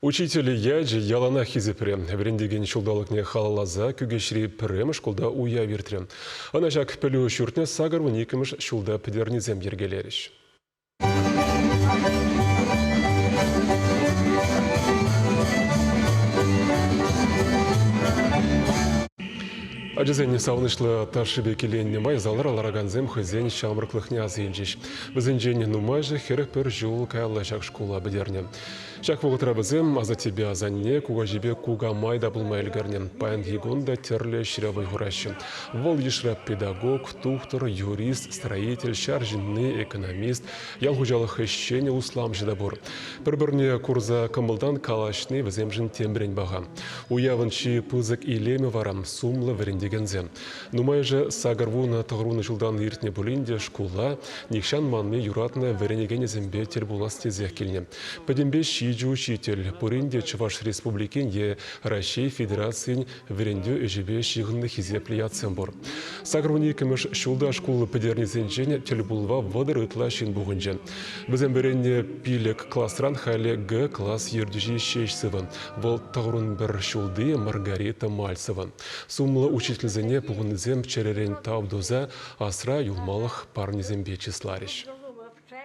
Учитель ячӗ яланах хисепре. Вӗрентекен ҫулталӑкне халалласа Кӳкеҫри пӗрремӗш шкулта уяв иртрӗ. Ӑна ҫак пӗлӳ ҫуртне 82-мӗш ҫулта пӗтернисем йӗркелерӗҫ. Ачасен савӑнӑҫлӑ ташшипе киленнӗ май залра ларакансем хӑйсен ҫамрӑклӑхне аса илчӗҫ. Вӗсенчен нумайӑшӗ 41 ҫул каялла ҫак шкула пӗтернӗ. Ҫак вӑхӑтра вӗсем асаттепе асанне, кукаҫипе кукамай та пулма ӗлкӗрнӗ. Паянхи кун та тӗрлӗ ӗҫре вӑй хураҫҫӗ. Вӑл йышра педагог, тухтӑр, юрист, строитель, ҫар ҫынни, экономист, ял хуҫалӑх ӗҫченӗ, усламҫӑ та пур. Пӗр-пӗрне курса кӑмӑлтан калаҫни вӗсемшӗн темрен паха. Уявӑн чи пысӑк илемӗ вара сумлӑ вӗрентекенсем. Нумайӑшӗ 89 ҫултан иртнӗ пулин те шкула нихҫан манми юратнӑ вӗренекенӗсемпе тӗл пулас тесех килнӗ. Пӗтӗмпе ҫичӗ учитель, пурин те Чӑваш Республикин е Раҫҫей Федерацийӗн вӗрентӳ ӗҫӗпе ҫыхӑннӑ хисеплӗ ятсем пур. 82-мӗш ҫулта шкул пӗтернисенчен тӗлпулӑва 30 ытла ҫын пухӑнчӗ. Вӗсем вӗреннӗ пилӗк класран халӗ Г класс ертӳҫи ҫеҫ сывӑ. Вӑл 91 ҫулти Маргарита Мальцева. Сумлӑ учительсене пухӑннисем чӗререн тав туса асра юлмалӑх парнесемпе чысларӗҫ.